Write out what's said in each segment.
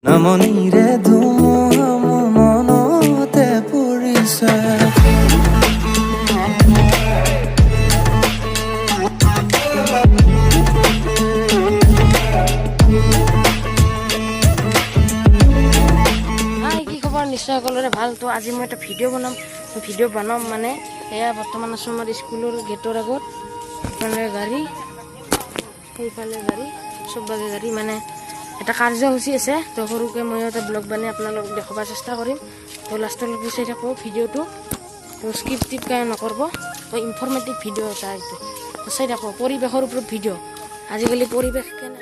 নামনিৰে ধুমুহা মোৰ মনতে পৰিছে। হাই, কি খবৰ? নিশ্চয় সকলোৰে ভাল। তো আজি মই এটা ভিডিঅ' বনাম। ভিডিঅ' বনাম মানে এয়া বৰ্তমান আছোঁ আমাৰ স্কুলৰ গেটৰ আগত। ইফালে গাড়ী, সেইফালে গাড়ী, চব বাগে গাড়ী। মানে এটা কাৰ্যসূচী আছে। তো সৰুকৈ ময়ো এটা ব্লগ বনাই আপোনালোকক দেখুৱাব চেষ্টা কৰিম। তো লাষ্টলৈকে চাই থাকোঁ ভিডিঅ'টো, তো স্কিপ টিপ কাই নকৰিব। তো ইনফৰ্মেটিভ ভিডিঅ' এটা এইটো। তো চাই থাকোঁ, পৰিৱেশৰ ওপৰত ভিডিঅ'। আজিকালি পৰিৱেশ কেনে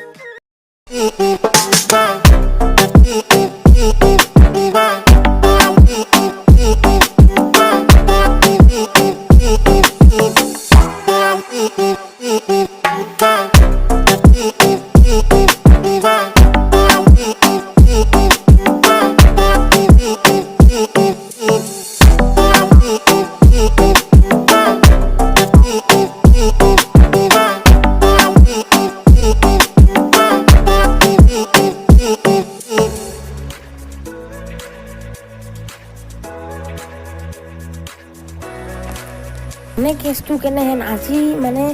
মানে কেছটো কেনেহেন, আজি মানে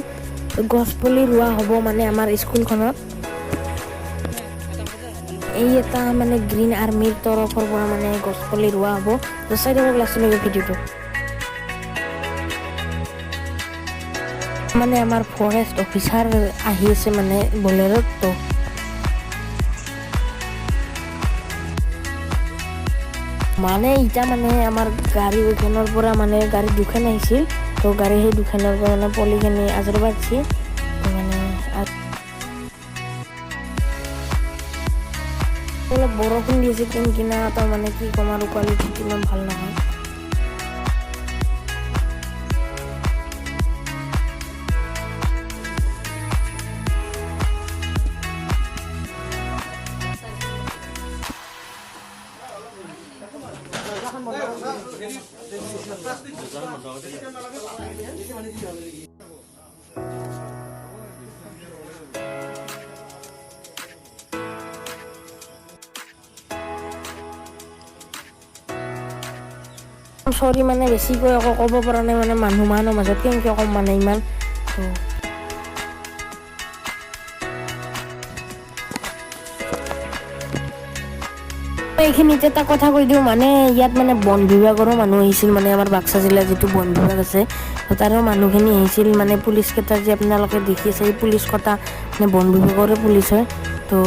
গছ পুলি ৰোৱা হ'ব মানে আমাৰ স্কুলখনত। এই এটা মানে গ্ৰীণ আৰ্মিৰ তৰফৰ পৰা মানে গছ পুলি ৰোৱা হ'ব। তো চাই থাকক লাষ্টলৈকে ভিডিঅ'টো। মানে আমাৰ ফৰেষ্ট অফিচাৰ আহি আছে মানে বলেৰত। তো মানে ইটা মানে আমাৰ গাড়ী ওইখানৰ পৰা মানে গাড়ী দুখন আহিছিল। তো গাড়ী সেই দুখনৰ পৰা মানে পলিখিনি আজৰ পাচ্ছি। তো মানে অলপ বৰষুণ দি আছে কিন কিনা। তো মানে কি ক'ম আৰু, কোৱালিটিটো ইমান ভাল নহয়। চৰি, মানে বেছিকৈ আকৌ ক'ব পৰা নাই। মানে মানুহ মানুহৰ মাজত কেনেকৈ ক'ম মানে ইমান। তো এইখিনিতে এটা কথা কৈ দিওঁ, মানে ইয়াত মানে বন বিভাগৰো মানুহ আহিছিল। মানে আমাৰ বাক্সা জিলাৰ যিটো বন বিভাগ আছে, তো তাৰো মানুহখিনি আহিছিল। মানে পুলিচ কেইটা যে আপোনালোকে দেখি আছে, এই পুলিচ কেইটা মানে বন বিভাগৰে পুলিচ হয়। তো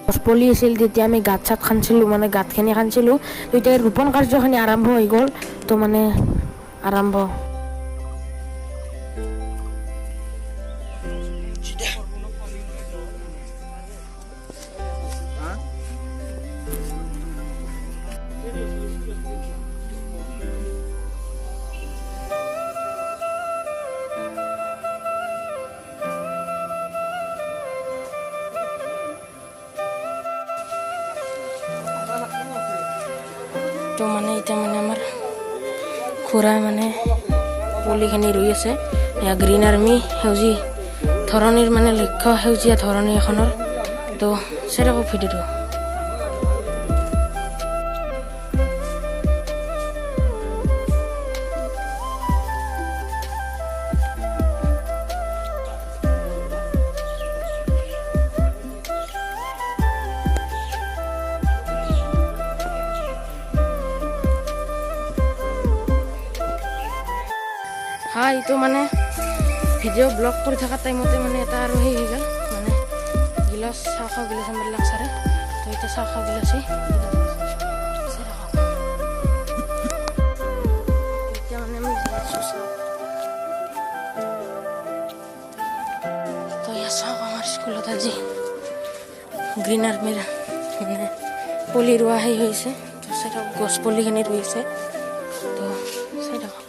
গছ পুলি আছিল তেতিয়া আমি গাঁত চাত খান্দিছিলোঁ, মানে গাঁতখিনি খান্দিছিলোঁ। তো এতিয়া ৰোপণ কাৰ্যখিনি আৰম্ভ হৈ গ'ল। তো মানে আৰম্ভ। তো মানে এতিয়া মানে আমাৰ খুৰাই মানে পুলিখিনি ৰুই আছে। এয়া গ্ৰীণ আৰ্মি সেউজী ধৰণীৰ মানে লক্ষ্য সেউজীয়া ধৰণী এখনৰ। তো চাই থাকক ভিডিঅ'টো। হয়, এইটো মানে ভিডিঅ' ব্লগ কৰি থকা টাইমতে মানে এটা আৰু সেই হৈ গ'ল। মানে গিলাচ, চাহ খোৱা গিলাচ আমাৰ ছাৰে। তো এতিয়া চাহ খোৱা গিলাচি। এতিয়া মানে আমি যাই আছোঁ চাহ। তো ইয়াত চাওক, আমাৰ স্কুলত আজি গ্ৰীণ আৰ্মিৰ মানে পুলি ৰোৱা হেৰি হৈছে। তো চাই থাকক, গছ পুলিখিনি ৰুইছে। তো চাই থাকক।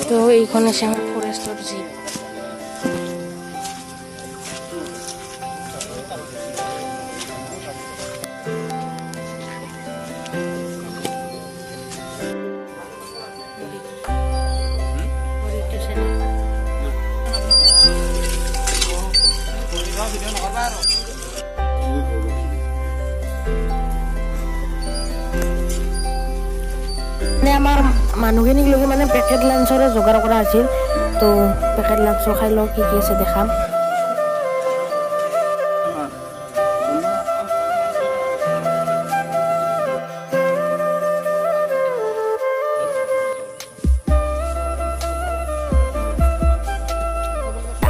তো এইখন আছে আমাৰ ফৰেষ্টৰ জীপ। মানে আমাৰ মানুহখিনিক লগি মানে পেকেট লাঞ্চৰে যোগাৰ কৰা হৈছিল। তো পেকেট লাঞ্চো খাই লওঁ, কি কি আছে দেখাম।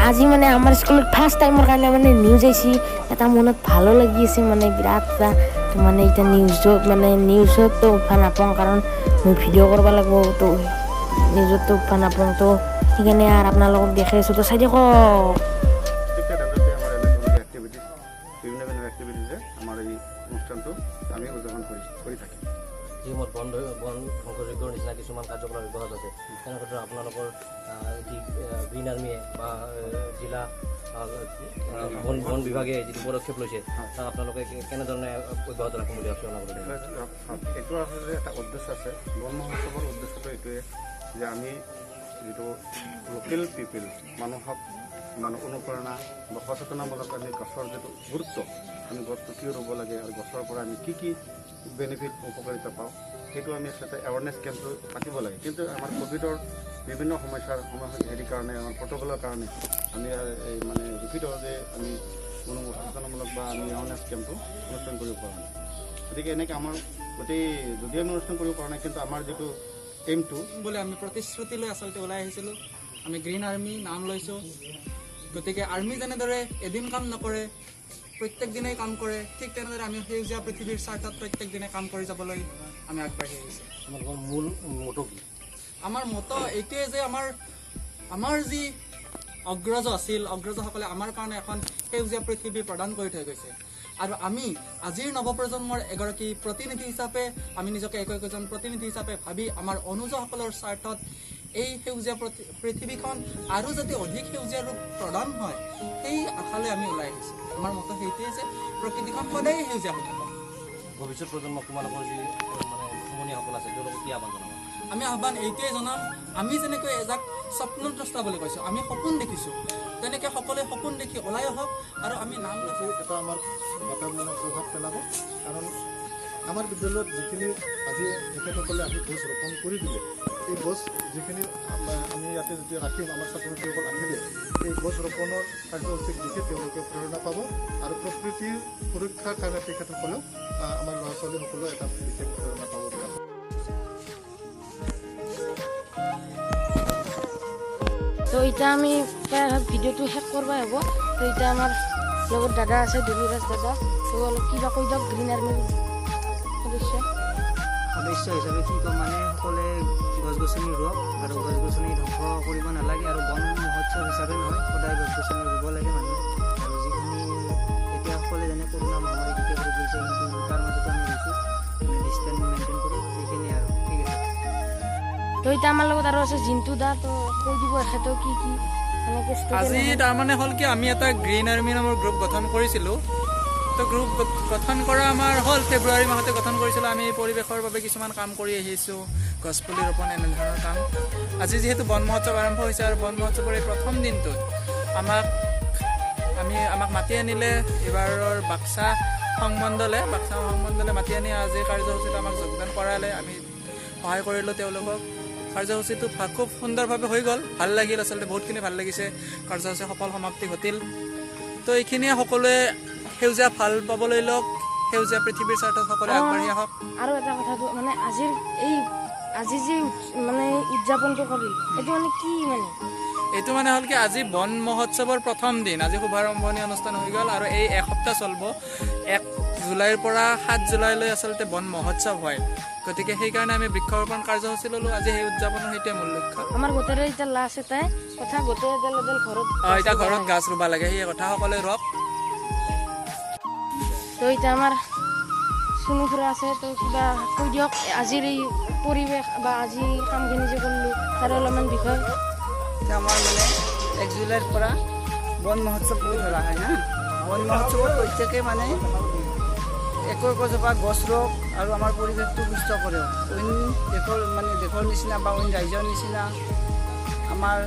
আজি মানে আমাৰ স্কুলত ফাৰ্ষ্ট টাইমৰ কাৰণে মানে নিউজ আহিছে, এটা মনত ভালো লাগি আছে মানে বিৰাট এটা। মানে এতিয়া নিউজত মানে নিউজততো উঠবা নাপাওঁ, কাৰণ মই ভিডিঅ' কৰিব লাগিব, তো নিউজততো উঠবা নাপাওঁ। তো সেইকাৰণে আৰু আপোনালোকক দেখাই আছোঁ, তো চাই থাকক। প্ৰত্যেকটা দাঁততে আমাৰ এনেধৰণৰ এক্টিভিটিছ, বিভিন্ন বিভিন্ন এক্টিভিটিজে আমাৰ এই অনুষ্ঠানটো আমি উদযাপন কৰি থাকিম। যি সময়ত বন ধ্বংসযজ্ঞৰ নিচিনা কিছুমান কাৰ্যকলাপ অব্যাহত আছে, তেনে ক্ষেত্ৰত আপোনালোকৰ যি গ্ৰীণ আৰ্মিয়ে বা জিলা বন বিভাগে যিটো পদক্ষেপ লৈছে, তাক আপোনালোকে কেনেধৰণে অব্যাহত ৰাখিম বুলি ভাবিছে অনাগত দিনত? এইটো আচলতে এটা উদ্দেশ্য আছে। বন মহোৎসৱৰ উদ্দেশ্যটো এইটোৱে যে আমি যিটো লোকেল পিপল মানুহক মানে অনুপ্ৰেৰণা বা সচেতনামূলক আমি গছৰ যিটো গুৰুত্ব, আমি গছটো কিয় ৰুব লাগে আৰু গছৰ পৰা আমি কি কি বেনিফিট উপকাৰিতা পাওঁ, সেইটো আমি আচলতে এৱাৰনেছ কেম্পটো পাতিব লাগে। কিন্তু আমাৰ ক'ভিডৰ বিভিন্ন সমস্যাৰ হেৰিৰ কাৰণে, আমাৰ প্ৰট'কলৰ কাৰণে আমি এই মানে দুখিত যে আমি কোনো সচেতনামূলক বা আমি এৱাৰনেছ কেম্পটো অনুষ্ঠান কৰিব পৰা নাই। গতিকে এনেকৈ আমাৰ গোটেই যদিও আমি অনুষ্ঠান কৰিব পৰা নাই, কিন্তু আমাৰ যিটো এইমটো বুলি আমি প্ৰতিশ্ৰুতি লৈ আচলতে ওলাই আহিছিলোঁ। আমি গ্ৰীণ আৰ্মি নাম লৈছোঁ। গতিকে আৰ্মি যেনেদৰে এদিন কাম নকৰে, প্ৰত্যেক দিনেই কাম কৰে, ঠিক তেনেদৰে আমি সেউজীয়া পৃথিৱীৰ স্বাৰ্থত প্ৰত্যেক দিনে কাম কৰি যাবলৈ আমি আগবাঢ়ি আহিছোঁ। তোমালোকৰ মূল মটো কি? আমাৰ মত এইটোৱে যে আমাৰ যি অগ্ৰজ আছিল, অগ্ৰজসকলে আমাৰ কাৰণে এখন সেউজীয়া পৃথিৱী প্ৰদান কৰি থৈ গৈছে আৰু আমি আজিৰ নৱপ্ৰজন্মৰ এগৰাকী প্ৰতিনিধি হিচাপে আমি নিজকে একো একোজন প্ৰতিনিধি হিচাপে ভাবি আমাৰ অনুজসকলৰ স্বাৰ্থত এই সেউজীয়া পৃথিৱীখন আৰু যাতে অধিক সেউজীয়া ৰূপ প্ৰদান হয়, সেই আশালৈ আমি ওলাই আহিছোঁ। আমাৰ মত সেইটোৱে যে প্ৰকৃতিখন সদায়ে সেউজীয়া হৈ থাকক। ভৱিষ্যত প্ৰজন্মক তোমালোকৰ যি মানে সমনীয়াসকল আছে, তেওঁলোকক কি আহ্বান জনাবা? আমি আহ্বান এইটোৱে জনাম, আমি যেনেকৈ এজাক স্বপ্নদ্ৰষ্টা বুলি কৈছোঁ, আমি সপোন দেখিছোঁ, তেনেকৈ সকলোৱে সপোন দেখি ওলাই আহক আৰু আমি নাম লৈছোঁ। এটা আমাৰ বাতাবৰণত প্ৰভাৱ পেলাব, কাৰণ আমাৰ বিদ্যালয়ত যিখিনি আজি তেখেতসকলে আহি গছ ৰোপণ কৰি দিলে, এই গছ যিখিনি আমি ইয়াতে যেতিয়া ৰাখিম, আমাৰ ছাত্ৰ ছাত্ৰীসকল আহিলে এই গছ ৰোপণৰ কাৰ্যসূচীক দেখি তেওঁলোকে প্ৰেৰণা পাব আৰু প্ৰকৃতিৰ সুৰক্ষাৰ কাৰণে তেখেতসকলেও আমাৰ ল'ৰা ছোৱালীসকলেও এটা বিশেষ প্ৰেৰণা পাব বুলি আশা। তো এতিয়া আমি প্ৰায় ভিডিঅ'টো শেষ কৰবাই হ'ব। তো এতিয়া আমাৰ লগত দাদা আছে, দুলুৰাজ দাদা। তো অলপ কিবা কৈ দিয়ক গ্ৰীণ আৰ্মিৰ সদস্য। সদস্য হিচাপে কি ক'ম, মানে সকলোৱে গছ গছনি ৰোৱক আৰু গছ গছনি ধ্বংস কৰিব নালাগে আৰু বন মহোৎসৱ হিচাপে নহয়, সদায় গছ গছনি ৰুব লাগে মানুহে। আৰু যিখিনি এতিয়া সকলোৱে জানে কৰোণা মহামাৰী কেতিয়া কৰি গৈছে, কিন্তু তাৰ মাজতো আমি ৰুইছোঁ, মানে ডিষ্টেঞ্চ মেইনটেইন কৰি, সেইখিনিয়ে আৰু। ঠিক আছে। তো এতিয়া আমাৰ লগত আৰু আছে জিন্তু দা। তো কৈ দিব এখেতেও কি কি মানে কেছটো আজি কেনেকে? তাৰমানে হ'ল কি, আমি এটা গ্ৰীণ আৰ্মি নামৰ গ্ৰুপ গঠন কৰিছিলোঁ। তো গ্ৰুপ গঠন কৰা আমাৰ হ'ল ফেব্ৰুৱাৰী মাহতে গঠন কৰিছিলোঁ। আমি পৰিৱেশৰ বাবে কিছুমান কাম কৰি আহিছোঁ, গছপুলি ৰোপণ এনেধৰণৰ কাম। আজি যিহেতু বন মহোৎসৱ আৰম্ভ হৈছে আৰু বন মহোৎসৱৰ এই প্ৰথম দিনটোত আমাক আমাক মাতি আনিলে এইবাৰৰ বাক্সা সংমণ্ডলে মাতি আনি আজি কাৰ্যসূচীত আমাক যোগদান কৰালে। আমি সহায় কৰিলোঁ তেওঁলোকক। কাৰ্যসূচীটো খুব সুন্দৰভাৱে হৈ গ'ল। ভাল লাগিল, আচলতে বহুতখিনি ভাল লাগিছে। কাৰ্যসূচী সফল সমাপ্তি ঘটিল। তো এইখিনিয়ে, সকলোৱে সেউজীয়া ভাল পাবলৈ লওক। সেউজীয়া পৃথিৱীৰ স্বাৰ্থত সকলোৱে আগবাঢ়ি আহক। আৰু এটা কথাটো মানে আজিৰ এই আজি যে মানে উদযাপনটো কৰিল, এইটো মানে কি মানে? এইটো মানে হ'ল কি, আজি বন মহোৎসৱৰ প্ৰথম দিন। আজি শুভাৰম্ভণি অনুষ্ঠান হৈ গ'ল আৰু এই এসপ্তাহ চলিব। 1 জুলাইৰ পৰা 7 জুলাইলৈ আচলতে বন মহোৎসৱ হয়। গতিকে সেইকাৰণে আমি বৃক্ষৰোপণ কাৰ্যসূচী ল'লোঁ আজি। সেই উদযাপনৰ সেইটোৱে মূল লক্ষ্য। আমাৰ গোটেৰে এতিয়া লাষ্ট এটাই কথা, গোটেই এডাল এডাল ঘৰত এতিয়া ঘৰত গাছ ৰুব লাগে, সেই কথা। সকলোৱে ৰোৱক। তো এতিয়া আমাৰ চুনু খুৰা আছে, তো কিবা কৈ দিয়ক আজিৰ এই পৰিৱেশ বা আজি কামখিনি যে কৰিলোঁ, তাৰে অলপমান বিষয়। এতিয়া আমাৰ মানে 1 জুলাইৰ পৰা বন মহোৎসৱ বুলি ধৰা হয় না। বন মহোৎসৱত প্ৰত্যেকে মানে একো একোজোপা গছ ৰোৱক আৰু আমাৰ পৰিৱেশটো সুস্থ কৰক। অইন দেশৰ মানে দেশৰ নিচিনা বা অইন ৰাজ্যৰ নিচিনা আমাৰ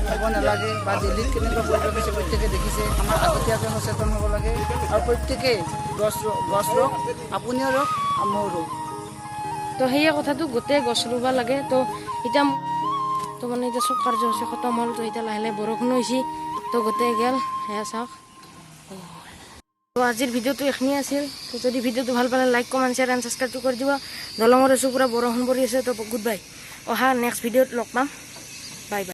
হ'ব নালাগে। বা দিল্লীত কেনেকুৱা পৰিৱেশ হৈছে প্ৰত্যেকে দেখিছে। আমাৰ আগতীয়াকৈ সচেতন হ'ব লাগে আৰু প্ৰত্যেকেই গছ ৰোৱক। আপুনিও ৰোৱক, আমিও ৰোওঁ। তো সেয়ে কথাটো, গোটেই গছ ৰুব লাগে। তো এতিয়া তো মানে এতিয়া চব কাৰ্যসূচী খতম হ'ল। তো এতিয়া লাহে লাহে বৰষুণো হৈছে। তো গোটেই গেল, সেয়া চাওক। তো আজিৰ ভিডিঅ'টো এইখিনিয়ে আছিল। তো যদি ভিডিঅ'টো ভাল পালে লাইক, কমেণ্ট, শ্বেয়াৰ এণ্ড ছাবস্ক্ৰাইবটো কৰি দিব। দলঙত আছোঁ, পূৰা বৰষুণ পৰি আছে। তো গুড বাই, অহা নেক্সট ভিডিঅ'ত লগ পাম।